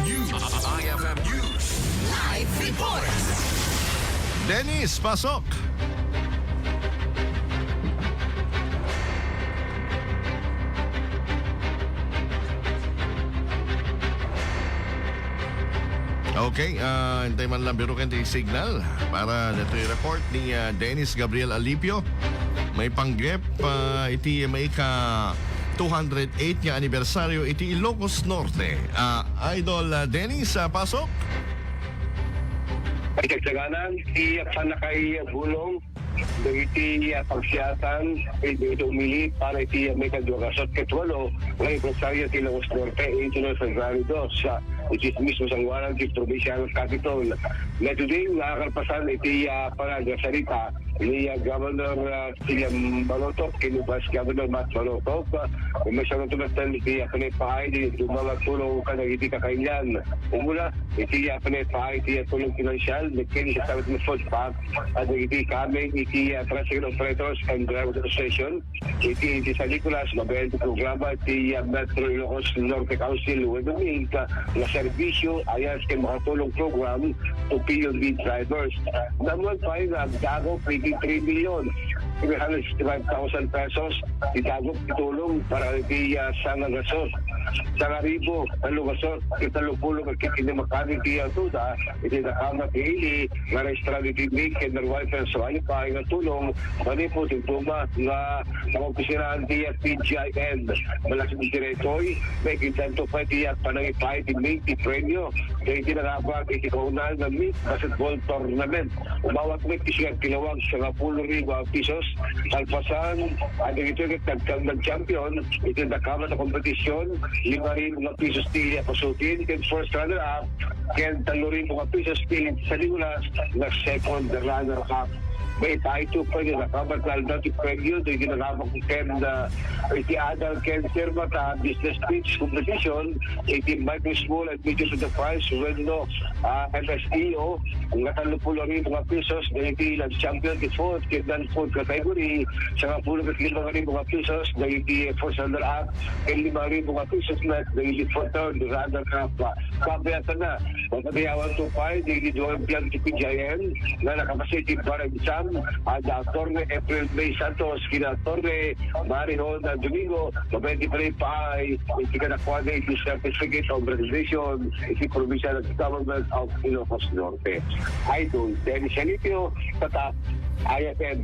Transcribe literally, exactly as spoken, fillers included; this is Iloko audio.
News. I F M News. Live report. Dennis, pasok. Okay, ah, intay man lang biruken ti signal para ditoy report ni, ah, Dennis Gabriel Alipio. May panggep, ah, iti maika two hundred eight nga anibersaryo iti Ilocos Norte. Ah, Idol, ah, Dennis, ah, pasok. Ay, kagsaganan, ti pannakaibulong dagiti, ah, pagsiatan, eh, dagiti umili para iti, ah, maikadua gasut ket walo nga anibersario ti Ilocos Norte International February dos, ah, which is mismo sangoanan ti provincial capital. Nga today, nga kalpasan iti, ah, panagsasalita ni, ah, Governor, ah, William Balotop, ken ni Vice Governor Matt Balotop, ah, may sarong tumattan iti, ah, panagipaay, di dumawat tulong kadagiti kakailian. Umuna, iti, ah, panagipaay, iti, ah, tulong pinansyal, ken iti sabit nga food pack, ah, dagiti kami, iti, ah, tricycle operators and drivers association, iti, iti San Nicolas, mabayan ti programa, iti, ah, Metro Ilocos Norte Council, Webmig, ah, nga serbisyo, ayas, ken makatulong program, to P U V drivers. Namuan pay nga agdagop iti three million three hundred sixty-five thousand pesos ti dagop ti tulong para iti, ah, sanga gasut, sanga ribu, tallo gasut, ket tallo pulo ket iti makami ti atuda, iti nakama ti ili, nga rehistrado iti maid ken midwife, so, ania pay nga tulong, manipud ti duma nga pangopisinaan ti P G I N. Malaksid iti daytoy, maikiddanto pay ti panangipaay ti maid ti premio. Dagiti nangabak iti kaunaan nga maid basketball tournament. Umawat met ti siak tinawag sangapulo ribu a pesos. Kalpasan, a dagitoy ket nagkam-, nag-champion iti nakamat a kompetisyon, lima ribu nga pesos ti pasutin, ken first runner-up, ken tallo ribu nga pesos ti San Nicolas nga second runner-up. May paito pa yung nakamat nga aldaw ti premyo, dagiti nangabak ken, ah, iti adal ken sirmata business pitch competition, iti micro, small and medium enterprise wenno, ah, M S E O, nga tallo pulo ribu nga pesos, dagiti nag-champion ti fourth ken non-fourth category, sangapulo ket lima ribu nga pesos, dagiti first runner-up, ken lima ribu nga pesos met, dagiti fourth, third runner-up. Kapayatanna, mapadayawanto pay, dagiti duang biag ti P G I N, nga nakapasay ti bar exam, adda Attorney April May Santos, ken Attorney Marion Domingo, mabayan ti panagipaay, iti kadakuada iti Certificate of Recognition, iti Provincial Government of Ilocos Norte. Idol Dennis Alipio, Tatak, I F M.